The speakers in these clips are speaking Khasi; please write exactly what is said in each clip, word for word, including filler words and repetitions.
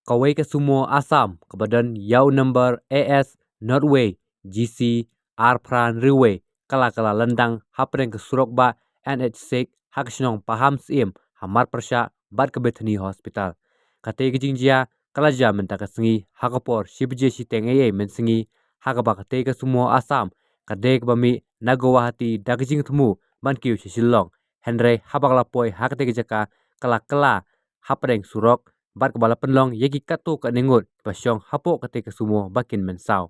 Kawei ka sumo Assam kaba don ïa u number A S Norway G C ar phra hynriew wei ka la ka la lyndang hapdeng ka surok bah N H six ha ka shnong Pahamsyiem ha marpyrshah bad ka Bethany Hospital. Katei ka jingjia ka la jia mynta ka sngi ha ka por shi baje shiteng eiei mynsngi, ha kaba katei ka sumo Assam ka dei kaba mih na Guwahati da ka jingthmu ban kiew sha Shillong, hynrei haba ka la poi ha katei ka jaka ka la kylla hapdeng surok bad kaba la pynlong ïa ki katto katne ngut kiba shong hapoh katei ka sumo ba kin mynsaw.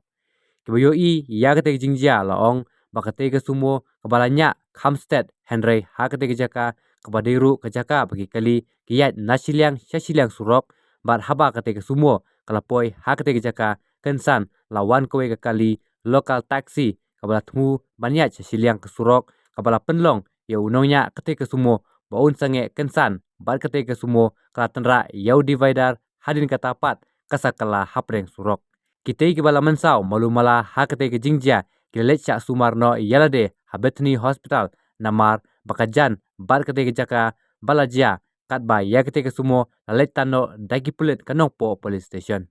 Kiba ïohi ïa katei ka jingjia la ong ba katei ka sumo kaba la ñiah kham stet, hynrei ha katei ka jaka kaba dei ruh ka jaka ba ki kali ki ïaid na shiliang sha shiliang surok, bad haba katei ka sumo ka la poi ha katei ka jaka kynsan la wan kawei ka kali local taxi kaba la thmu ban ïaid sha shiliang ka surok, kaba la pynlong ïa u nongñiah katei ka sumo ba un sangeh kynsan bad katei ka sumo ka la tynrah ïa u divider hadien kata pat ka sa kylla hapdeng surok. Kitei kiba la mynsaw malu mala ha katei ka jingjia ki la leit shah sumar noh ïa lade ha Bethany Hospital, namar ba ka jan bad katei ka jaka ba la jia, katba ïa katei ka sumo la leit tan noh da ki pulit ka Nongpoh Police Station.